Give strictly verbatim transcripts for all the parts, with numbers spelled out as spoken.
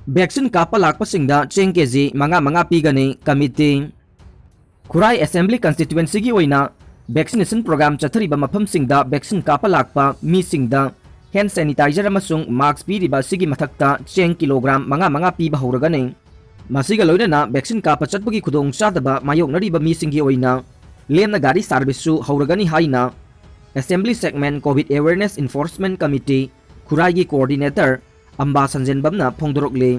Vaccine ꯀꯥꯞꯄ ꯂꯥꯛꯄꯁꯤꯡꯗ ꯆꯦꯡ ꯀꯦꯖꯤ ꯃꯉꯥ ꯃꯉꯥ ꯄꯤꯒꯅꯤ, ꯀꯃꯤꯇꯤ꯫ ꯈꯨꯔꯥꯏ Assembly Constituencyꯒꯤ ꯑꯣꯏꯅ vaccination program ꯆꯠꯊꯔꯤꯕ ꯃꯐꯝꯁꯤꯡꯗ vaccine ꯀꯥꯞꯄ ꯂꯥꯛꯄ ꯃꯤꯁꯤꯡꯗ hand sanitizer ꯑꯃꯁꯨꯡ mask ꯄꯤꯔꯤꯕ ꯑꯁꯤꯒꯤ ꯃꯊꯛꯇ ꯆꯦꯡ ꯀꯤꯂꯣꯒ꯭ꯔꯥꯝ ꯃꯉꯥ ꯃꯉꯥ ꯄꯤꯕ ꯍꯧꯔꯒꯅꯤ꯫ ꯃꯁꯤꯒ ꯂꯣꯏꯅꯅ vaccine ꯀꯥꯞꯄ ꯆꯠꯄꯒꯤ ꯈꯨꯗꯣꯡꯆꯥꯗꯕ ꯃꯥꯌꯣꯛꯅꯔꯤꯕ ꯃꯤꯁꯤꯡꯒꯤ ꯑꯣꯏꯅ ꯂꯦꯝꯅ ꯒꯥꯔꯤ serviceꯁꯨ ꯍꯧꯔꯒꯅꯤ ꯍꯥꯏꯅ Assembly Segment Covid Awareness Enforcement Committee ꯈꯨꯔꯥꯏꯒꯤ coordinator ꯑꯝꯕꯥ ꯁꯟꯖꯦꯟꯕꯝꯅ ꯐꯣꯡꯗꯣꯔꯛꯂꯤ꯫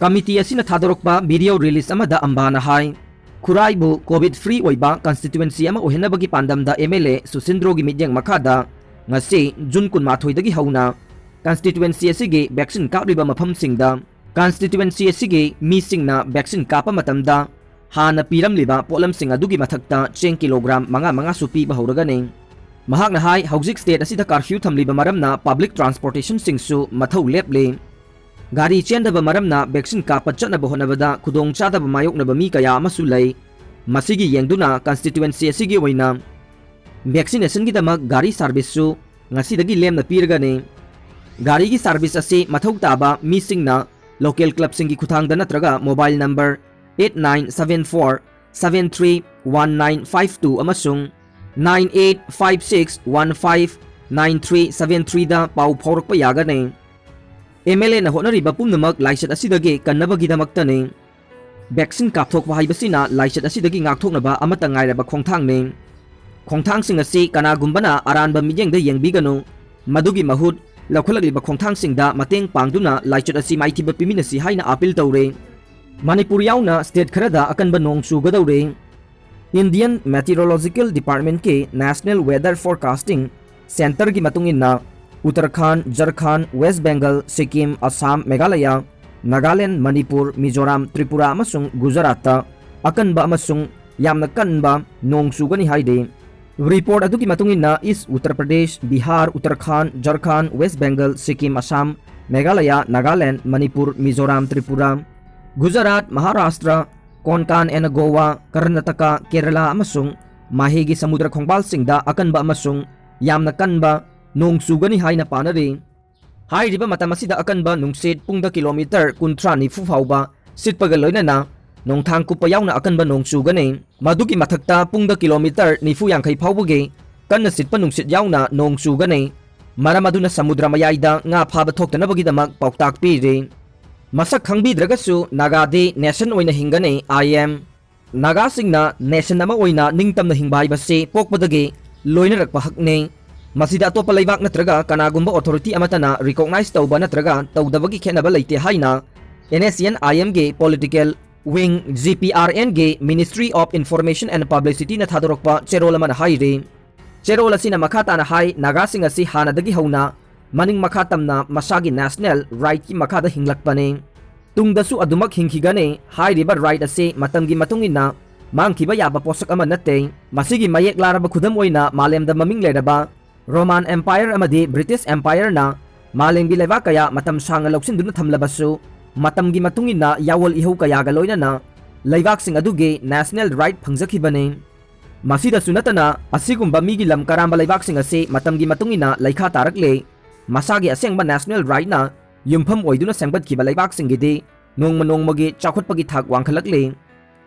Committee ꯑꯁꯤꯅ ꯊꯥꯗꯣꯔꯛꯄ video release ꯑꯃꯗ ꯑꯝꯕꯥꯅ ꯍꯥꯏ, ꯈꯨꯔꯥꯏꯕꯨ Covid free ꯑꯣꯏꯕ constituency ꯑꯃ ꯑꯣꯏꯍꯟꯅꯕꯒꯤ ꯄꯥꯟꯗꯝꯗ MLA ꯁꯨꯁꯤꯟꯗ꯭ꯔꯣꯒꯤ ꯃꯤꯠꯌꯦꯡ ꯃꯈꯥꯗ ꯉꯁꯤ June ꯀꯨꯟꯃꯥꯊꯣꯏꯗꯒꯤ ꯍꯧꯅ constituency ꯑꯁꯤꯒꯤ vaccine ꯀꯥꯞꯂꯤꯕ ꯃꯐꯝꯁꯤꯡꯗ constituency ꯑꯁꯤꯒꯤ ꯃꯤꯁꯤꯡꯅ vaccine ꯀꯥꯞꯄ ꯃꯇꯝꯗ ꯍꯥꯟꯅ ꯄꯤꯔꯝꯂꯤꯕ ꯄꯣꯠꯂꯝꯁꯤꯡ ꯑꯗꯨꯒꯤ ꯃꯊꯛꯇ ꯆꯦꯡ ꯀꯤꯂꯣꯒ꯭ꯔꯥꯝ ꯃꯉꯥ ꯃꯉꯥꯁꯨ ꯄꯤꯕ ꯍꯧꯔꯒꯅꯤ꯫ ꯃꯍꯥꯛꯅ ꯍꯥꯏ, ꯍꯧꯖꯤꯛ state ꯑꯁꯤꯗ curfew ꯊꯝꯂꯤꯕ ꯃꯔꯝꯅ public transportationꯁꯤꯡꯁꯨ ꯃꯊꯧ ꯂꯦꯞꯂꯤ꯫ ꯒꯥꯔꯤ ꯆꯦꯟꯗꯕ ꯃꯔꯝꯅ vaccine ꯀꯥꯞꯄ ꯆꯠꯅꯕ ꯍꯣꯠꯅꯕꯗ ꯈꯨꯗꯣꯡꯆꯥꯗꯕ ꯃꯥꯌꯣꯛꯅꯕ ꯃꯤ ꯀꯌꯥ ꯑꯃꯁꯨ ꯂꯩ꯫ ꯃꯁꯤꯒꯤ ꯌꯦꯡꯗꯨꯅ constituency ꯑꯁꯤꯒꯤ ꯑꯣꯏꯅ vaccinationꯒꯤꯗꯃꯛ ꯒꯥꯔꯤ serviceꯁꯨ ꯉꯁꯤꯗꯒꯤ ꯂꯦꯝꯅ ꯄꯤꯔꯒꯅꯤ꯫ ꯒꯥꯔꯤꯒꯤ service ꯑꯁꯤ ꯃꯊꯧ ꯇꯥꯕ ꯃꯤꯁꯤꯡꯅ local clubꯁꯤꯡꯒꯤ ꯈꯨꯠꯊꯥꯡꯗ ꯅꯠꯇ꯭ꯔꯒ mobile number eight nine seven four seven three one nine five two ꯑꯃꯁꯨꯡ nine eight five six one five nine three seven threeꯗ ꯄꯥꯎ ꯐꯥꯎꯔꯛꯄ ꯌꯥꯒꯅꯤ꯫ MLAꯅ ꯍꯣꯠꯅꯔꯤꯕ ꯄꯨꯝꯅꯃꯛ ꯂꯥꯏꯆꯠ ꯑꯁꯤꯗꯒꯤ ꯀꯟꯅꯕꯒꯤꯗꯃꯛꯇꯅꯤ꯫ Vaccine ꯀꯥꯞꯊꯣꯛꯄ ꯍꯥꯏꯕꯁꯤꯅ ꯂꯥꯏꯆꯠ ꯑꯁꯤꯗꯒꯤ ꯉꯥꯛꯊꯣꯛꯅꯕ ꯑꯃꯠꯇ ꯉꯥꯏꯔꯕ ꯈꯣꯡꯊꯥꯡꯅꯤ꯫ ꯈꯣꯡꯊꯥꯡꯁꯤꯡ ꯑꯁꯤ ꯀꯅꯥꯒꯨꯝꯕꯅ ꯑꯔꯥꯟꯕ ꯃꯤꯠꯌꯦꯡꯗ ꯌꯦꯡꯕꯤꯒꯅꯨ꯫ ꯃꯗꯨꯒꯤ ꯃꯍꯨꯠ, ꯂꯧꯈꯠꯂꯛꯂꯤꯕ ꯈꯣꯡꯊꯥꯡꯁꯤꯡꯗ ꯃꯇꯦꯡ ꯄꯥꯡꯗꯨꯅ ꯂꯥꯏꯆꯠ ꯑꯁꯤ ꯃꯥꯏꯊꯤꯕ ꯄꯤꯃꯤꯟꯅꯁꯤ ꯍꯥꯏꯅ appeal ꯇꯧꯔꯤ꯫ ꯃꯅꯤꯄꯨꯔ ꯌꯥꯎꯅ state ꯈꯔꯗ ꯑꯀꯟꯕ ꯅꯣꯡ ꯆꯨꯒꯗꯧꯔꯤ꯫ Indian Meteorological Departmentꯀꯤ National Weather Forecasting Centreꯒꯤ ꯃꯇꯨꯡ ꯏꯟꯅ, ꯎꯠꯇꯔꯈꯥꯟꯗ, ꯖꯔꯈꯥꯟꯗ, ꯋꯦꯁ꯭ꯠ ꯕꯦꯡꯒꯜ, ꯁꯤꯛꯀꯤꯝ, ꯑꯁꯥꯝ, ꯃꯦꯘꯥꯂꯌꯥ, ꯅꯥꯒꯥꯂꯦꯟꯗ, ꯃꯅꯤꯄꯨꯔ, ꯃꯤꯖꯣꯔꯥꯝ, ꯇ꯭ꯔꯤꯄꯨꯔꯥ ꯑꯃꯁꯨꯡ ꯒꯨꯖꯔꯥꯠꯇ ꯑꯀꯟꯕ ꯑꯃꯁꯨꯡ ꯌꯥꯝꯅ ꯀꯟꯕ ꯅꯣꯡ ꯆꯨꯒꯅꯤ ꯍꯥꯏꯔꯤ꯫ Report ꯑꯗꯨꯒꯤ ꯃꯇꯨꯡ ꯏꯟꯅ, East Uttar Pradesh, Bihar, Uttarakhand, Jharkhand, west Bengal, Sikkim, Assam, Meghalaya, Nagaland, Manipur, Mizoram, Tripura, Gujarat, Maharashtra, Konkan and Goa, Karnataka, Kerala ꯑꯃꯁꯨꯡ ꯃꯥꯍꯦꯒꯤ ꯁꯃꯨꯗ꯭ꯔ ꯈꯣꯡꯕꯥꯜꯁꯤꯡꯗ ꯑꯀꯟꯕ ꯑꯃꯁꯨꯡ ꯌꯥꯝꯅ ꯀꯟꯕ ꯅꯣꯡ ꯆꯨꯒꯅꯤ ꯍꯥꯏꯅ ꯄꯥꯅꯔꯤ꯫ ꯍꯥꯏꯔꯤꯕ ꯃꯇꯝ ꯑꯁꯤꯗ ꯑꯀꯟꯕ ꯅꯨꯡꯁꯤꯠ ꯄꯨꯡꯗ ꯀꯤꯂꯣꯃꯤꯇꯔ ꯀꯨꯟꯊ꯭ꯔꯥ ꯅꯤꯐꯨ ꯐꯥꯎꯕ ꯁꯤꯠꯄꯒ ꯂꯣꯏꯅꯅ ꯅꯣꯡꯊꯥꯡ ꯀꯨꯞꯄ ꯌꯥꯎꯅ ꯑꯀꯟꯕ ꯅꯣꯡ ꯆꯨꯒꯅꯤ꯫ ꯃꯗꯨꯒꯤ ꯃꯊꯛꯇ ꯄꯨꯡꯗ ꯀꯤꯂꯣꯃꯤꯇꯔ ꯅꯤꯐꯨ ꯌꯥꯡꯈꯩ ꯐꯥꯎꯕꯒꯤ ꯀꯟꯅ ꯁꯤꯠꯄ ꯅꯨꯡꯁꯤꯠ ꯌꯥꯎꯅ ꯅꯣꯡ ꯆꯨꯒꯅꯤ꯫ ꯃꯔꯝ ꯑꯗꯨꯅ ꯁꯃꯨꯗ꯭ꯔ ꯃꯌꯥꯏꯗ ꯉꯥ ꯐꯥꯕ ꯊꯣꯛꯇꯅꯕꯒꯤꯗꯃꯛ ꯄꯥꯎꯇꯥꯛ ꯄꯤꯔꯤ꯫ ꯃꯁꯛ ꯈꯪꯕꯤꯗ꯭ꯔꯒꯁꯨ ꯅꯥꯒꯥꯗꯤ nation ꯑꯣꯏꯅ ꯍꯤꯡꯒꯅꯤ, I M꯫ ꯅꯥꯒꯥꯁꯤꯡꯅ nation ꯑꯃ ꯑꯣꯏꯅ ꯅꯤꯡꯇꯝꯅ ꯍꯤꯡꯕ ꯍꯥꯏꯕꯁꯤ ꯄꯣꯛꯄꯗꯒꯤ ꯂꯣꯏꯅꯔꯛꯄ ꯍꯛꯅꯤ꯫ ꯃꯁꯤꯗ ꯑꯇꯣꯞꯄ ꯂꯩꯕꯥꯛ ꯅꯠꯇ꯭ꯔꯒ ꯀꯅꯥꯒꯨꯝꯕ authority ꯑꯃꯠꯇꯅ recognize ꯇꯧꯕ ꯅꯠꯇ꯭ꯔꯒ ꯇꯧꯗꯕꯒꯤ ꯈꯦꯠꯅꯕ ꯂꯩꯇꯦ ꯍꯥꯏꯅ N S C N I M ꯒꯤ political wing G P R N ꯒꯤ Ministry of Information and Publicity ꯅ ꯊꯥꯗꯣꯔꯛꯄ ꯆꯦꯔꯣꯜ ꯑꯃꯅ ꯍꯥꯏꯔꯤ꯫ ꯆꯦꯔꯣꯜ ꯑꯁꯤꯅ ꯃꯈꯥ ꯇꯥꯅ ꯍꯥꯏ, ꯅꯥꯒꯥꯁꯤꯡ ꯑꯁꯤ ꯍꯥꯟꯅꯗꯒꯤ ꯍꯧꯅ ꯃꯅꯤꯡ ꯃꯈꯥ ꯇꯝꯅ ꯃꯁꯥꯒꯤ national right ꯀꯤ ꯃꯈꯥꯗ ꯍꯤꯡꯂꯛꯄꯅꯤ꯫ ꯇꯨꯡꯗꯁꯨ ꯑꯗꯨꯃꯛ ꯍꯤꯡꯈꯤꯒꯅꯤ꯫ ꯍꯥꯏꯔꯤꯕ right ꯑꯁꯤ ꯃꯇꯝꯒꯤ ꯃꯇꯨꯡ ꯏꯟꯅ ꯃꯥꯡꯈꯤꯕ ꯌꯥꯕ ꯄꯣꯠꯁꯛ ꯑꯃ ꯅꯠꯇꯦ꯫ ꯃꯁꯤꯒꯤ ꯃꯌꯦꯛ ꯂꯥꯔꯕ ꯈꯨꯗꯝ ꯑꯣꯏꯅ ꯃꯥꯂꯦꯝꯗ ꯃꯃꯤꯡ ꯂꯩꯔꯕ Roman Empire ꯑꯃꯗꯤ British Empire ꯅ ꯃꯥꯂꯦꯝꯒꯤ ꯂꯩꯕꯥꯛ ꯀꯌꯥ ꯃꯇꯝ ꯁꯥꯡꯅ ꯂꯧꯁꯤꯟꯗꯨꯅ ꯊꯝꯂꯕꯁꯨ, ꯃꯇꯝꯒꯤ ꯃꯇꯨꯡ ꯏꯟꯅ ꯌꯥꯑꯣꯜ ꯏꯍꯧ ꯀꯌꯥꯒ ꯂꯣꯏꯅꯅ ꯂꯩꯕꯥꯛꯁꯤꯡ ꯑꯗꯨꯒꯤ national right ꯐꯪꯖꯈꯤꯕꯅꯤ꯫ ꯃꯁꯤꯗꯁꯨ ꯅꯠꯇꯅ, ꯑꯁꯤꯒꯨꯝꯕ ꯃꯤꯒꯤ ꯂꯝ ꯀꯔꯥꯝꯕ ꯂꯩꯕꯥꯛꯁꯤꯡ ꯑꯁꯤ ꯃꯇꯝꯒꯤ ꯃꯇꯨꯡ ꯏꯟꯅ ꯂꯩꯈꯥ ꯇꯥꯔꯛꯂꯦ꯫ ꯃꯁꯥꯒꯤ ꯑꯁꯦꯡꯕ national right ꯅ ꯌꯨꯝꯐꯝ ꯑꯣꯏꯗꯨꯅ ꯁꯦꯝꯒꯠꯈꯤꯕ ꯂꯩꯕꯥꯛꯁꯤꯡꯒꯤꯗꯤ ꯅꯣꯡꯃ ꯅꯣꯡꯃꯒꯤ ꯆꯥꯎꯈꯠꯄꯒꯤ ꯊꯥꯛ ꯋꯥꯡꯈꯠꯂꯛꯂꯤ꯫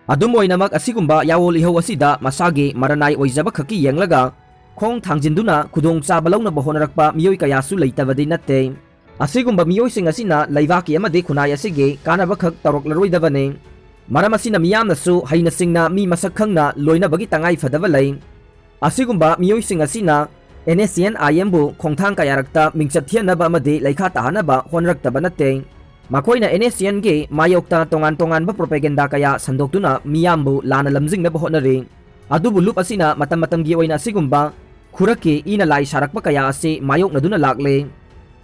ꯑꯗꯨꯝ ꯑꯣꯏꯅꯃꯛ, ꯑꯁꯤꯒꯨꯝꯕ ꯌꯥꯑꯣꯜ ꯏꯍꯧ ꯑꯁꯤꯗ ꯃꯁꯥꯒꯤ ꯃꯔꯅꯥꯏ ꯑꯣꯏꯖꯕ ꯈꯛꯀꯤ ꯌꯦꯡꯂꯒ ꯈꯣꯡ ꯊꯥꯡꯖꯤꯟꯗꯨꯅ ꯈꯨꯗꯣꯡꯆꯥꯕ ꯂꯧꯅꯕ ꯍꯣꯠꯅꯔꯛꯄ ꯃꯤꯑꯣꯏ ꯀꯌꯥꯁꯨ ꯂꯩꯇꯕꯗꯤ ꯅꯠꯇꯦ꯫ ꯑꯁꯤꯒꯨꯝꯕ ꯃꯤꯑꯣꯏꯁꯤꯡ ꯑꯁꯤꯅ ꯂꯩꯕꯥꯛꯀꯤ ꯑꯃꯗꯤ ꯈꯨꯟꯅꯥꯏ ꯑꯁꯤꯒꯤ ꯀꯥꯟꯅꯕ ꯈꯛ ꯇꯧꯔꯛꯂꯔꯣꯏꯗꯕꯅꯤ꯫ ꯃꯔꯝ ꯑꯁꯤꯅ ꯃꯤꯌꯥꯝꯅꯁꯨ ꯍꯩꯅ ꯁꯤꯡꯅ ꯃꯤ ꯃꯁꯛ ꯈꯪꯅ ꯂꯣꯏꯅꯕꯒꯤ ꯇꯉꯥꯏ ꯐꯗꯕ ꯂꯩ꯫ ꯑꯁꯤꯒꯨꯝꯕ ꯃꯤꯑꯣꯏꯁꯤꯡ ꯑꯁꯤꯅ N S C N I M ꯕꯨ ꯈꯣꯡꯊꯥꯡ ꯀꯌꯥꯔꯛꯇ ꯃꯤꯡꯆꯠ ꯊꯤꯍꯟꯅꯕ ꯑꯃꯗꯤ ꯂꯩꯈꯥ ꯇꯥꯍꯟꯅꯕ ꯍꯣꯠꯅꯔꯛꯇꯕ ꯅꯠꯇꯦ꯫ ꯃꯈꯣꯏꯅ N S C N ꯒꯤ ꯃꯥꯌꯣꯛꯇ ꯇꯣꯉꯥꯟ ꯇꯣꯉꯥꯟꯕ propaganda ꯀꯌꯥ ꯁꯟꯗꯣꯛꯇꯨꯅ ꯃꯤꯌꯥꯝꯕꯨ ꯂꯥꯟꯅ ꯂꯝꯖꯤꯡꯅꯕ ꯍꯣꯠꯅꯔꯤ꯫ ꯑꯗꯨꯕꯨ ꯂꯨꯞ ꯑꯁꯤꯅ ꯃꯇꯝ ꯃꯇꯝꯒꯤ ꯑꯣꯏꯅ ꯑꯁꯤꯒꯨꯝꯕ ꯈꯨꯔꯛꯀꯤ ꯏꯅ ꯂꯥꯏ ꯁꯥꯔꯛꯄ ꯀꯌꯥ ꯑꯁꯤ ꯃꯥꯌꯣꯛꯅꯗꯨꯅ ꯂꯥꯛꯂꯦ꯫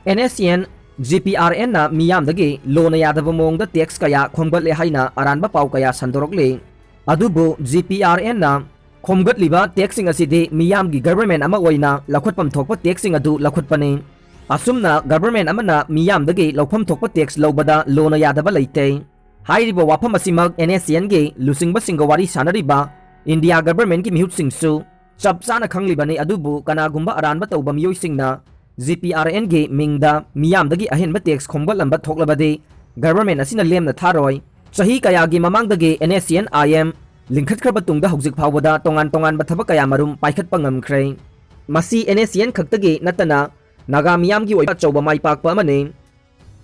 N S C N G P R N ꯅ ꯃꯤꯌꯥꯝꯗꯒꯤ ꯂꯣꯅ ꯌꯥꯗꯕ ꯃꯑꯣꯡꯗ tax ꯀꯌꯥ ꯈꯣꯝꯒꯠꯂꯦ ꯍꯥꯏꯅ ꯑꯔꯥꯟꯕ ꯄꯥꯎ ꯀꯌꯥ ꯁꯟꯗꯣꯔꯛꯂꯤ꯫ ꯑꯗꯨꯕꯨ G P R N ꯅ ꯈꯣꯝꯒꯠꯂꯤꯕ tax ꯁꯤꯡ ꯑꯁꯤꯗꯤ ꯃꯤꯌꯥꯝꯒꯤ government ꯑꯃ ꯑꯣꯏꯅ ꯂꯧꯈꯠꯐꯝ ꯊꯣꯛꯄ tax ꯁꯤꯡ ꯑꯗꯨ ꯂꯧꯈꯠꯄꯅꯤ꯫ ꯑꯁꯨꯝꯅ government ꯑꯃꯅ ꯃꯤꯌꯥꯝꯗꯒꯤ ꯂꯧꯐꯝ ꯊꯣꯛꯄ tax ꯂꯧꯕꯗ ꯂꯣꯅ ꯌꯥꯗꯕ ꯂꯩꯇꯦ꯫ ꯍꯥꯏꯔꯤꯕ ꯋꯥꯐꯝ ꯑꯁꯤꯃꯛ N S C N ꯒꯤ ꯂꯨꯆꯤꯡꯕꯁꯤꯡꯒ ꯋꯥꯔꯤ ꯁꯥꯅꯔꯤꯕ India government ꯀꯤ ꯃꯤꯍꯨꯠꯁꯤꯡꯁꯨ ꯆꯞ ꯆꯥꯅ ꯈꯪꯂꯤꯕꯅꯤ꯫ ꯑꯗꯨꯕꯨ ꯀꯅꯥꯒꯨꯝꯕ ꯑꯔꯥꯟꯕ ꯇꯧꯕ ꯃꯤꯑꯣꯏꯁꯤꯡꯅ ꯖꯤ ꯄꯤ ꯑꯥꯔ ꯑꯦꯟꯒꯤ ꯃꯤꯡꯗ ꯃꯤꯌꯥꯝꯗꯒꯤ ꯑꯍꯦꯟꯕ ꯇꯦꯛꯁ ꯈꯣꯝꯒꯠꯂꯝꯕ ꯊꯣꯛꯂꯕꯗꯤ ꯒꯚꯔꯟꯃꯦꯟꯠ ꯑꯁꯤꯅ ꯂꯦꯝꯅ ꯊꯥꯔꯣꯏ꯫ ꯆꯍꯤ ꯀꯌꯥꯒꯤ ꯃꯃꯥꯡꯗꯒꯤ and S C and I M ꯂꯤꯡꯈꯠꯈ꯭ꯔꯕ ꯇꯨꯡꯗ ꯍꯧꯖꯤꯛ ꯐꯥꯎꯕꯗ ꯇꯣꯉꯥꯟ ꯇꯣꯉꯥꯟꯕ ꯊꯕꯛ ꯀꯌꯥ ꯃꯔꯨꯝ ꯄꯥꯏꯈꯠꯄ ꯉꯝꯈ꯭ꯔꯦ꯫ ꯃꯁꯤ ꯑꯦꯟ ꯑꯦꯁ ꯁꯤ ꯑꯦꯟ ꯈꯛꯇꯒꯤ ꯅꯠꯇꯅ ꯅꯥꯒꯥ ꯃꯤꯌꯥꯝꯒꯤ ꯑꯣꯏꯕ ꯑꯆꯧꯕ ꯃꯥꯏ ꯄꯥꯛꯄ ꯑꯃꯅꯤ꯫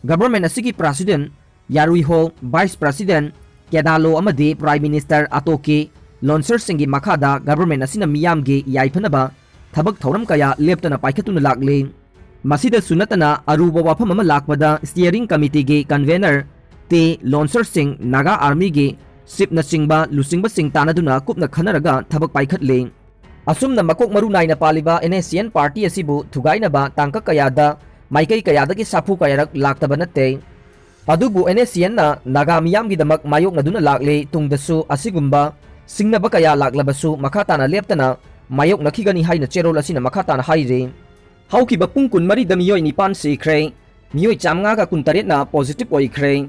ꯒꯚꯔꯟꯃꯦꯟꯠ ꯑꯁꯤꯒꯤ ꯄ꯭ꯔꯁꯤꯗꯦꯟꯠ ꯌꯥꯔꯨꯏꯍꯣ, ꯚꯥꯏꯁ ꯄ꯭ꯔꯁꯤꯗꯦꯟꯠ ꯀꯦꯗꯥꯂꯣ ꯑꯃꯗꯤ ꯄ꯭ꯔꯥꯏꯝ ꯃꯤꯅꯤꯁꯇꯔ ꯑꯇꯣꯀꯦ ꯂꯣꯟꯁꯔꯁꯤꯡꯒꯤ ꯃꯈꯥꯗ ꯒꯚꯔꯟꯃꯦꯟꯠ ꯑꯁꯤꯅ ꯃꯤꯌꯥꯝꯒꯤ ꯌꯥꯏꯐꯅꯕ ꯊꯕꯛ ꯊꯧꯔꯝ ꯀꯌꯥ ꯂꯦꯞꯇꯅ ꯄꯥꯏꯈꯠꯇꯨꯅ ꯂꯥꯛꯂꯤ꯫ ꯃꯁꯤꯗꯁꯨ ꯅꯠꯇꯅ ꯑꯔꯨꯕ ꯋꯥꯐꯝ ꯑꯃ ꯂꯥꯛꯄꯗ ꯁ꯭ꯇꯤꯌꯔꯤꯡ ꯀꯃꯤꯇꯤꯒꯤ ꯀꯟꯚꯦꯅꯔ ꯇꯦ ꯂꯣꯟꯁꯔꯁꯤꯡ, ꯅꯥꯒꯥ ꯑꯥꯔꯃꯤꯒꯤ ꯆꯤꯐꯅꯆꯤꯡꯕ ꯂꯨꯆꯤꯡꯕꯁꯤꯡ ꯇꯥꯟꯅꯗꯨꯅ ꯀꯨꯞꯅ ꯈꯟꯅꯔꯒ ꯊꯕꯛ ꯄꯥꯏꯈꯠꯂꯤ꯫ ꯑꯁꯨꯝꯅ ꯃꯀꯣꯛ ꯃꯔꯨ ꯅꯥꯏꯅ ꯄꯥꯜꯂꯤꯕ and S C and party ꯑꯁꯤꯕꯨ ꯊꯨꯒꯥꯏꯅꯕ ꯇꯥꯡꯀꯛ ꯀꯌꯥꯗ ꯃꯥꯏꯀꯩ ꯀꯌꯥꯗꯒꯤ ꯁꯥꯐꯨ ꯀꯌꯥꯔꯛ ꯂꯥꯛꯇꯕ ꯅꯠꯇꯦ꯫ ꯑꯗꯨꯕꯨ ꯑꯦꯟ ꯑꯦꯁ ꯁꯤ ꯑꯦꯟꯅ ꯅꯥꯒꯥ ꯃꯤꯌꯥꯝꯒꯤꯗꯃꯛ ꯃꯥꯌꯣꯛꯅꯗꯨꯅ ꯂꯥꯛꯂꯦ, ꯇꯨꯡꯗꯁꯨ ꯑꯁꯤꯒꯨꯝꯕ ꯁꯤꯡꯅꯕ ꯀꯌꯥ ꯂꯥꯛꯂꯕꯁꯨ ꯃꯈꯥ ꯇꯥꯅ ꯂꯦꯞꯇꯅ ꯃꯥꯌꯣꯛꯅꯈꯤꯒꯅꯤ ꯍꯥꯏꯅ ꯆꯦꯔꯣꯜ ꯑꯁꯤꯅ ꯃꯈꯥ ꯇꯥꯅ ꯍꯥꯏꯔꯤ꯫ ꯍꯧꯈꯤꯕ ꯄꯨꯡ ꯀꯨꯟꯃꯔꯤꯗ ꯃꯤꯑꯣꯏ ꯅꯤꯄꯥꯟ ꯁꯤꯈ꯭ꯔꯦ, ꯃꯤꯑꯣꯏ ꯆꯥꯝꯃꯉꯥꯒ ꯀꯨꯟꯇꯔꯦꯠꯅ ꯄꯣꯖꯤꯇꯤꯚ ꯑꯣꯏꯈ꯭ꯔꯦ꯫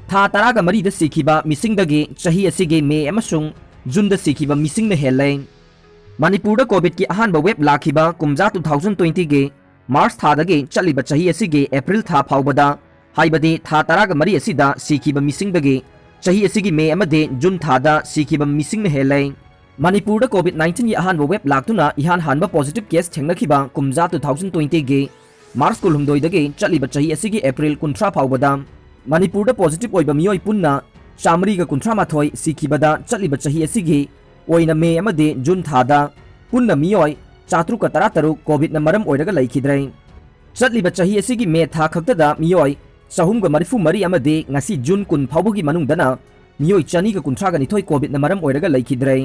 ꯊꯥ ꯇꯔꯥꯒ ꯃꯔꯤꯗ ꯁꯤꯈꯤꯕ ꯃꯤꯁꯤꯡꯗꯒꯤ ꯆꯍꯤ ꯑꯁꯤꯒꯤ ꯃꯦ ꯑꯃꯁꯨꯡ ꯖꯨꯟꯗ ꯁꯤꯈꯤꯕ ꯃꯤꯁꯤꯡꯅ ꯍꯦꯜꯂꯦ꯫ ꯃꯅꯤꯄꯨꯔꯗ ꯀꯣꯚꯤꯗꯀꯤ ꯑꯍꯥꯟꯕ ꯋꯦꯕ ꯂꯥꯛꯈꯤꯕ ꯀꯨꯝꯖꯥ two thousand twenty ꯒꯤ ꯃꯥꯔꯆ ꯊꯥꯗꯒꯤ ꯆꯠꯂꯤꯕ ꯆꯍꯤ ꯑꯁꯤꯒꯤ ꯑꯦꯄ꯭ꯔꯤꯜ ꯊꯥ ꯐꯥꯎꯕꯗ, ꯍꯥꯏꯕꯗꯤ ꯊꯥ ꯇꯔꯥꯒ ꯃꯔꯤ ꯑꯁꯤꯗ ꯁꯤꯈꯤꯕ ꯃꯤꯁꯤꯡꯗꯒꯤ ꯆꯍꯤ ꯑꯁꯤꯒꯤ ꯃꯦ ꯑꯃꯗꯤ ꯖꯨꯟ ꯊꯥꯗ ꯁꯤꯈꯤꯕ ꯃꯤꯁꯤꯡꯅ ꯍꯦꯜꯂꯦ꯫ ꯃꯅꯤꯄꯨꯔꯗ ꯀꯣꯚꯤꯗ nineteen ꯒꯤ ꯑꯍꯥꯟꯕ ꯋꯦꯕ ꯂꯥꯛꯇꯨꯅ ꯏꯍꯥꯟ ꯍꯥꯟꯕ ꯄꯣꯖꯤꯇꯤꯚ ꯀꯦꯁ ꯊꯦꯡꯅꯈꯤꯕ ꯀꯨꯝꯖꯥ two thousand twenty ꯒꯤ ꯃꯥꯔꯆ ꯀꯨꯟꯍꯨꯝꯗꯣꯏꯗꯒꯤ ꯆꯠꯂꯤꯕ ꯆꯍꯤ ꯑꯁꯤꯒꯤ ꯑꯦꯄ꯭ꯔꯤꯜ ꯀꯨꯟꯊ꯭ꯔꯥ ꯐꯥꯎꯕꯗ ꯃꯅꯤꯄꯨꯔꯗ ꯄꯣꯖꯤꯇꯤꯚ ꯑꯣꯏꯕ ꯃꯤꯑꯣꯏ ꯄꯨꯟꯅ ꯆꯥꯃꯔꯤꯒ ꯀꯨꯟꯊ꯭ꯔꯥ ꯃꯥꯊꯣꯏ ꯁꯤꯈꯤꯕꯗ, ꯆꯠꯂꯤꯕ ꯆꯍꯤ ꯑꯁꯤꯒꯤ ꯑꯣꯏꯅ ꯃꯦ ꯑꯃꯗꯤ ꯖꯨꯟ ꯊꯥꯗ ꯄꯨꯟꯅ ꯃꯤꯑꯣꯏ ꯆꯥꯇ꯭ꯔꯨꯛꯀ ꯇꯔꯥꯇꯔꯨꯛ ꯀꯣꯚꯤꯗꯅ ꯃꯔꯝ ꯑꯣꯏꯔꯒ ꯂꯩꯈꯤꯗ꯭ꯔꯦ꯫ ꯆꯠꯂꯤꯕ ꯆꯍꯤ ꯑꯁꯤꯒꯤ ꯃꯦ ꯊꯥ ꯈꯛꯇꯗ ꯃꯤꯑꯣꯏ ꯆꯍꯨꯝꯒ ꯃꯔꯤꯐꯨ ꯃꯔꯤ ꯑꯃꯗꯤ ꯉꯁꯤ ꯖꯨꯟ ꯀꯨꯟ ꯐꯥꯎꯕꯒꯤ ꯃꯅꯨꯡꯗꯅ ꯃꯤꯑꯣꯏ ꯆꯅꯤꯒ ꯀꯨꯟꯊ꯭ꯔꯥꯒ ꯅꯤꯊꯣꯏ ꯀꯣꯚꯤꯗꯅ ꯃꯔꯝ ꯑꯣꯏꯔꯒ ꯂꯩꯈꯤꯗ꯭ꯔꯦ꯫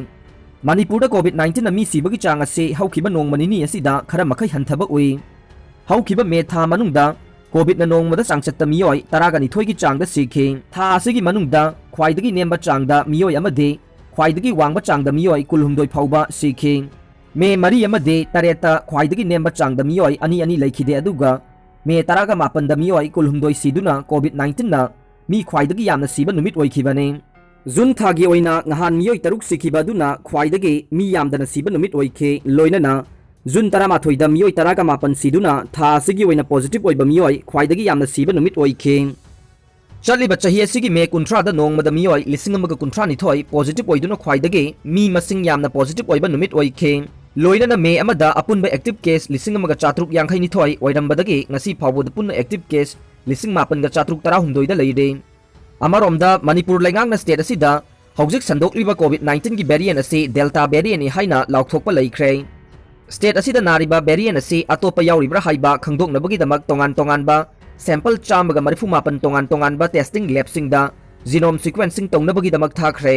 ꯃꯅꯤꯄꯨꯔꯗ ꯀꯣꯚꯤꯗ nineteen ꯅ ꯃꯤ ꯁꯤꯕꯒꯤ ꯆꯥꯡ ꯑꯁꯤ ꯍꯧꯈꯤꯕ ꯅꯣꯡꯃ ꯅꯤꯅꯤ ꯑꯁꯤꯗ ꯈꯔ ꯃꯈꯩ ꯍꯟꯊꯕ ꯎꯏ꯫ ꯍꯧꯈꯤꯕ ꯃꯦ ꯊꯥ ꯃꯅꯨꯡꯗ ꯀꯣꯚꯤꯗꯅ ꯅꯣꯡꯃꯗ ꯆꯥꯡꯆꯠꯇ ꯃꯤꯑꯣꯏ ꯇꯔꯥꯒ ꯅꯤꯊꯣꯏꯒꯤ ꯆꯥꯡꯗ ꯁꯤꯈꯤ꯫ ꯊꯥ ꯑꯁꯤꯒꯤ ꯃꯅꯨꯡꯗ ꯈ꯭ꯋꯥꯏꯗꯒꯤ ꯅꯦꯝꯕ ꯆꯥꯡꯗ ꯃꯤꯑꯣꯏ ꯑꯃꯗꯤ ꯈ꯭ꯋꯥꯏꯗꯒꯤ ꯋꯥꯡꯕ ꯆꯥꯡꯗ ꯃꯤꯑꯣꯏ ꯀꯨꯟꯍꯨꯝꯗꯣꯏ ꯐꯥꯎꯕ ꯁꯤꯈꯤ꯫ ꯃꯦ ꯃꯔꯤ ꯑꯃꯗꯤ ꯇꯔꯦꯠꯇ ꯈ꯭ꯋꯥꯏꯗꯒꯤ ꯅꯦꯝꯕ ꯆꯥꯡꯗ ꯃꯤꯑꯣꯏ ꯑꯅꯤ ꯑꯅꯤ ꯂꯩꯈꯤꯗꯦ, ꯑꯗꯨꯒ ꯃꯦ ꯇꯔꯥꯒ ꯃꯥꯄꯟꯗ ꯃꯤꯑꯣꯏ ꯀꯨꯟꯍꯨꯝꯗꯣꯏ ꯁꯤꯗꯨꯅ ꯀꯣꯚꯤꯗ nineteen ꯅ ꯃꯤ ꯈ꯭ꯋꯥꯏꯗꯒꯤ ꯌꯥꯝꯅ ꯁꯤꯕ ꯅꯨꯃꯤꯠ ꯑꯣꯏꯈꯤꯕꯅꯤ꯫ ꯖꯨꯟ ꯊꯥꯒꯤ ꯑꯣꯏꯅ ꯉꯍꯥꯟ ꯃꯤꯑꯣꯏ ꯇꯔꯨꯛ ꯁꯤꯈꯤꯕ ꯑꯗꯨꯅ ꯈ꯭ꯋꯥꯏꯗꯒꯤ ꯃꯤ ꯌꯥꯝꯗꯅ ꯁꯤꯕ ꯅꯨꯃꯤꯠ ꯑꯣꯏꯈꯤ꯫ ꯂꯣꯏꯅꯅ ꯖꯨꯟ ꯇꯔꯥꯃꯥꯊꯣꯏꯗ ꯃꯤꯑꯣꯏ ꯇꯔꯥꯒ ꯃꯥꯄꯟ ꯁꯤꯗꯨꯅ ꯊꯥ ꯑꯁꯤꯒꯤ ꯑꯣꯏꯅ ꯄꯣꯖꯤꯇꯤꯚ ꯑꯣꯏꯕ ꯃꯤꯑꯣꯏ ꯈ꯭ꯋꯥꯏꯗꯒꯤ ꯌꯥꯝꯅ ꯁꯤꯕ ꯅꯨꯃꯤꯠ ꯑꯣꯏꯈꯤ꯫ ꯆꯠꯂꯤꯕ ꯆꯍꯤ ꯑꯁꯤꯒꯤ ꯃꯦ ꯀꯨꯟꯊ꯭ꯔꯥꯗ ꯅꯣꯡꯃꯗ ꯃꯤꯑꯣꯏ ꯂꯤꯁꯤꯡ ꯑꯃꯒ ꯀꯨꯟꯊ꯭ꯔꯥ ꯅꯤꯊꯣꯏ ꯄꯣꯖꯤꯇꯤꯚ ꯑꯣꯏꯗꯨꯅ ꯈ꯭ꯋꯥꯏꯗꯒꯤ ꯃꯤ ꯃꯁꯤꯡ ꯌꯥꯝꯅ ꯄꯣꯖꯤꯇꯤꯚ ꯑꯣꯏꯕ ꯅꯨꯃꯤꯠ ꯑꯣꯏꯈꯤ꯫ ꯂꯣꯏꯅꯅ ꯃꯦ ꯑꯃꯗ ꯑꯄꯨꯟꯕ ꯑꯦꯛꯇꯤꯚ ꯀꯦꯁ ꯂꯤꯁꯤꯡ ꯑꯃꯒ ꯆꯥꯇ꯭ꯔꯨꯛ ꯌꯥꯡꯈꯩ ꯅꯤꯊꯣꯏ ꯑꯣꯏꯔꯝꯕꯗꯒꯤ ꯉꯁꯤ ꯐꯥꯎꯕꯗ ꯄꯨꯟꯅ ꯑꯦꯛꯇꯤꯚ ꯀꯦꯁ ꯂꯤꯁꯤꯡ ꯃꯥꯄꯟꯒ ꯆꯥꯇ꯭ꯔꯨꯛ ꯇꯔꯥꯍꯨꯝꯗꯣꯏꯗ ꯂꯩꯔꯦ꯫ ꯑꯃꯔꯣꯝꯗ ꯃꯅꯤꯄꯨꯔ ꯂꯩꯉꯥꯛꯅ ꯁ꯭ꯇꯦꯠ ꯑꯁꯤꯗ ꯍꯧꯖꯤꯛ ꯁꯟꯗꯣꯛꯂꯤꯕ ꯀꯣꯚꯤꯗ ꯅꯥꯏꯟꯇꯤꯟꯒꯤ ꯚꯦꯔꯤꯌꯦꯟ ꯑꯁꯤ ꯗꯦꯜꯇꯥ ꯚꯦꯔꯤꯌꯦꯟꯅꯤ ꯍꯥꯏꯅ ꯂꯥꯎꯊꯣꯛꯄ ꯂꯩꯈ꯭ꯔꯦ꯫ ꯁ꯭ꯇꯦꯠ ꯑꯁꯤꯗ ꯅꯥꯔꯤꯕ ꯚꯦꯔꯤꯌꯦꯟ ꯑꯁꯤ ꯑꯇꯣꯞꯄ ꯌꯥꯎꯔꯤꯕ꯭ꯔꯥ ꯍꯥꯏꯕ ꯈꯪꯗꯣꯛꯅꯕꯒꯤꯗꯃꯛ ꯇꯣꯉꯥꯟ ꯇꯣꯉꯥꯟꯕ ꯁꯦꯝꯄꯜ ꯆꯥꯝꯃꯒ ꯃꯔꯤꯐꯨ ꯃꯥꯄꯟ ꯇꯣꯉꯥꯟ ꯇꯣꯉꯥꯟꯕ ꯇꯦꯁꯇꯤꯡ ꯂꯦꯕꯁꯤꯡꯗ ꯖꯤꯅꯣꯝ ꯁꯤꯀ꯭ꯋꯦꯟꯁꯤꯡ ꯇꯧꯅꯕꯒꯤꯗꯃꯛ ꯊꯥꯈ꯭ꯔꯦ꯫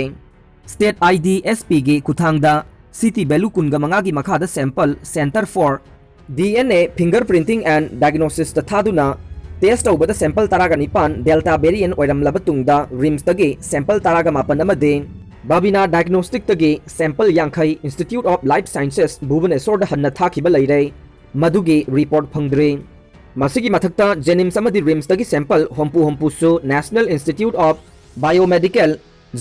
ꯁ꯭ꯇꯦꯠ ꯑꯥꯏ ꯗꯤ ꯑꯦꯁ ꯄꯤꯒꯤ ꯈꯨꯠꯊꯥꯡꯗ ꯁꯤꯇꯤ ꯚꯦꯂꯨ ꯀꯨꯟꯒ ꯃꯉꯥꯒꯤ ꯃꯈꯥꯗ sample centre for D N A fingerprinting and ꯗꯥꯏꯒꯅꯣꯁꯤꯁꯇ ꯊꯥꯗꯨꯅ ꯇꯦꯁ ꯇꯧꯕꯗ ꯁꯦꯝꯄꯜ ꯇꯔꯥꯒ ꯅꯤꯄꯥꯟ ꯗꯦꯜꯇꯥ ꯚꯦꯔꯤꯌꯦꯟ ꯑꯣꯏꯔꯝꯂꯕ ꯇꯨꯡꯗ ꯔꯤꯝꯁꯇꯒꯤ ꯁꯦꯝꯄꯜ ꯇꯔꯥꯒ ꯃꯥꯄꯟ ꯑꯃꯗꯤ ꯕꯥꯕꯤꯅꯥ ꯗꯥꯏꯒꯅꯣꯁꯇꯤꯛꯇꯒꯤ ꯁꯦꯝꯄꯜ ꯌꯥꯡꯈꯩ ꯏꯟꯁꯇꯤꯇ꯭ꯌꯨꯠ ꯑꯣꯐ ꯂꯥꯏꯐ ꯁꯥꯏꯟꯁꯦꯁ ꯚꯨꯕꯅꯦꯁꯣꯔꯗ ꯍꯟꯅ ꯊꯥꯈꯤꯕ ꯂꯩꯔꯦ꯫ ꯃꯗꯨꯒꯤ ꯔꯤꯄꯣꯔꯠ ꯐꯪꯗ꯭ꯔꯤ꯫ ꯃꯁꯤꯒꯤ ꯃꯊꯛꯇ ꯖꯦꯅꯤꯝꯁ ꯑꯃꯗꯤ ꯔꯤꯝꯁꯇꯒꯤ ꯁꯦꯝꯄꯜ ꯍꯨꯝꯐꯨ ꯍꯨꯝꯐꯨꯁꯨ national institute of biomedical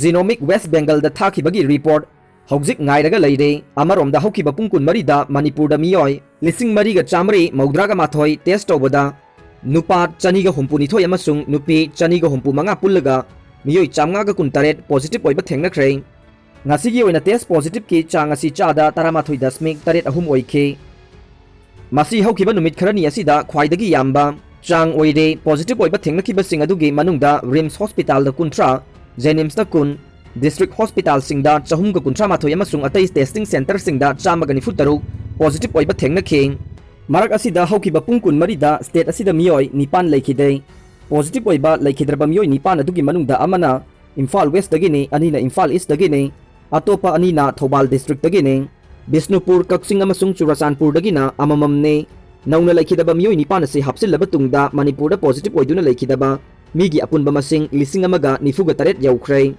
genomic west ꯕꯦꯡꯒꯜꯗ ꯊꯥꯈꯤꯕꯒꯤ ꯔꯤꯄꯣꯔꯠ ꯍꯧꯖꯤꯛ ꯉꯥꯏꯔꯒ ꯂꯩꯔꯦ꯫ ꯑꯃꯔꯣꯝꯗ ꯍꯧꯈꯤꯕ ꯄꯨꯡ ꯀꯨꯟꯃꯔꯤꯗ ꯃꯅꯤꯄꯨꯔꯗ ꯃꯤꯑꯣꯏ ꯂꯤꯁꯤꯡ ꯃꯔꯤꯒ ꯆꯥꯃꯔꯤ ꯃꯧꯗ꯭ꯔꯥꯒ ꯃꯥꯊꯣꯏ ꯇꯦꯁ ꯇꯧꯕꯗ ꯅꯨꯄꯥ ꯆꯅꯤꯒ ꯍꯨꯝꯐꯨ ꯅꯤꯊꯣꯏ ꯑꯃꯁꯨꯡ ꯅꯨꯄꯤ ꯆꯅꯤꯒ ꯍꯨꯝꯐꯨ ꯃꯉꯥ ꯄꯨꯜꯂꯒ ꯃꯤꯑꯣꯏ ꯆꯥꯝꯃꯉꯥꯒ ꯀꯨꯟꯇꯔꯦꯠ ꯄꯣꯖꯤꯇꯤꯚ ꯑꯣꯏꯕ ꯊꯦꯡꯅꯈ꯭ꯔꯦ꯫ ꯉꯁꯤꯒꯤ ꯑꯣꯏꯅ ꯇꯦꯁ ꯄꯣꯖꯤꯇꯤꯚꯀꯤ ꯆꯥꯡ ꯑꯁꯤ ꯆꯥꯗ ꯇꯔꯥꯃꯥꯊꯣꯏ ꯗꯁꯃꯤꯛ ꯇꯔꯦꯠ ꯑꯍꯨꯝ ꯑꯣꯏꯈꯤ꯫ ꯃꯁꯤ ꯍꯧꯈꯤꯕ ꯅꯨꯃꯤꯠ ꯈꯔꯅꯤ ꯑꯁꯤꯗ ꯈ꯭ꯋꯥꯏꯗꯒꯤ ꯌꯥꯝꯕ ꯆꯥꯡ ꯑꯣꯏꯔꯦ꯫ ꯄꯣꯖꯤꯇꯤꯚ ꯑꯣꯏꯕ ꯊꯦꯡꯅꯈꯤꯕꯁꯤꯡ ꯑꯗꯨꯒꯤ ꯃꯅꯨꯡꯗ ꯔꯤꯝꯁ ꯍꯣꯁꯄꯤꯇꯥꯜꯗ ꯀꯨꯟꯊ꯭ꯔꯥ, ꯖꯦꯅꯤꯝꯁꯇ ꯀꯨꯟ, ꯗꯤꯁꯇ꯭ꯔꯤꯛ ꯍꯣꯁꯄꯤꯇꯥꯜꯁꯤꯡꯗ ꯆꯍꯨꯝꯒ ꯀꯨꯟꯊ꯭ꯔꯥ ꯃꯥꯊꯣꯏ ꯑꯃꯁꯨꯡ ꯑꯇꯩ ꯇꯦꯁꯇꯤꯡ ꯁꯦꯟꯇꯔꯁꯤꯡꯗ ꯆꯥꯝꯃꯒ ꯅꯤꯐꯨ ꯇꯔꯨꯛ ꯄꯣꯖꯤꯇꯤꯚ ꯑꯣꯏꯕ ꯊꯦꯡꯅꯈꯤ꯫ ꯃꯔꯛ ꯑꯁꯤꯗ ꯍꯧꯈꯤꯕ ꯄꯨꯡ ꯀꯨꯟꯃꯔꯤꯗ ꯁ꯭ꯇꯦꯠ ꯑꯁꯤꯗ ꯃꯤꯑꯣꯏ ꯅꯤꯄꯥꯟ ꯂꯩꯈꯤꯗꯦ꯫ ꯄꯣꯖꯤꯇꯤꯚ ꯑꯣꯏꯕ ꯂꯩꯈꯤꯗ꯭ꯔꯕ ꯃꯤꯑꯣꯏ ꯅꯤꯄꯥꯟ ꯑꯗꯨꯒꯤ ꯃꯅꯨꯡꯗ ꯑꯃꯅ ꯏꯝꯐꯥꯜ ꯋꯦꯁꯇꯒꯤꯅꯤ, ꯑꯅꯤꯅ ꯏꯝꯐꯥꯜ ꯏꯁꯇꯒꯤꯅꯤ, ꯑꯇꯣꯞꯄ ꯑꯅꯤꯅ ꯊꯧꯕꯥꯜ ꯗꯤꯁꯇ꯭ꯔꯤꯛꯇꯒꯤꯅꯤ꯫ ꯕꯤꯁꯅꯨꯄꯨꯔ, ꯀꯛꯆꯤꯡ ꯑꯃꯁꯨꯡ ꯆꯨꯔꯆꯥꯟꯄꯨꯔꯗꯒꯤꯅ ꯑꯃꯃꯝꯅꯤ꯫ ꯅꯧꯅ ꯂꯩꯈꯤꯗꯕ ꯃꯤꯑꯣꯏ ꯅꯤꯄꯥꯟ ꯑꯁꯤ ꯍꯥꯞꯆꯤꯜꯂꯕ ꯇꯨꯡꯗ ꯃꯅꯤꯄꯨꯔꯗ ꯄꯣꯖꯤꯇꯤꯚ ꯑꯣꯏꯗꯨꯅ ꯂꯩꯈꯤꯗꯕ ꯃꯤꯒꯤ ꯑꯄꯨꯟꯕ ꯃꯁꯤꯡ ꯂꯤꯁꯤꯡ ꯑꯃꯒ ꯅꯤꯐꯨꯒ ꯇꯔꯦꯠ ꯌꯧꯈ꯭ꯔꯦ꯫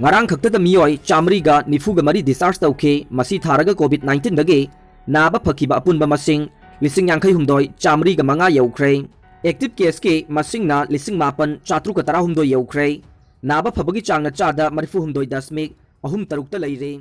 ꯉꯔꯥꯡ ꯈꯛꯇꯗ ꯃꯤꯑꯣꯏ ꯆꯥꯃꯔꯤꯒ ꯅꯤꯐꯨꯒ ꯃꯔꯤ ꯗꯤꯁꯆꯥꯔꯖ ꯇꯧꯈꯤ꯫ ꯃꯁꯤ ꯊꯥꯔꯒ ꯀꯣꯚꯤꯗ ꯅꯥꯏꯟꯇꯤꯟꯗꯒꯤ ꯅꯥꯕ ꯐꯈꯤꯕ ꯑꯄꯨꯟꯕ ꯃꯁꯤꯡ ꯂꯤꯁꯤꯡ ꯌꯥꯡꯈꯩ ꯍꯨꯝꯗꯣꯏ ꯆꯥꯃꯔꯤꯒ ꯃꯉꯥ ꯌꯧꯈ꯭ꯔꯦ꯫ ꯑꯦꯛꯇꯤꯚ ꯀꯦꯁꯀꯤ ꯃꯁꯤꯡꯅ ꯂꯤꯁꯤꯡ ꯃꯥꯄꯟ ꯆꯥꯇ꯭ꯔꯨꯛꯀ ꯇꯔꯥꯍꯨꯝꯗꯣꯏ ꯌꯧꯈ꯭ꯔꯦ꯫ ꯅꯥꯕ ꯐꯕꯒꯤ ꯆꯥꯡꯅ ꯆꯥꯗ ꯃꯔꯤꯐꯨ ꯍꯨꯝꯗꯣꯏ ꯗꯁꯃꯤꯛ ꯑꯍꯨꯝ ꯇꯔꯨꯛꯇ ꯂꯩꯔꯦ꯫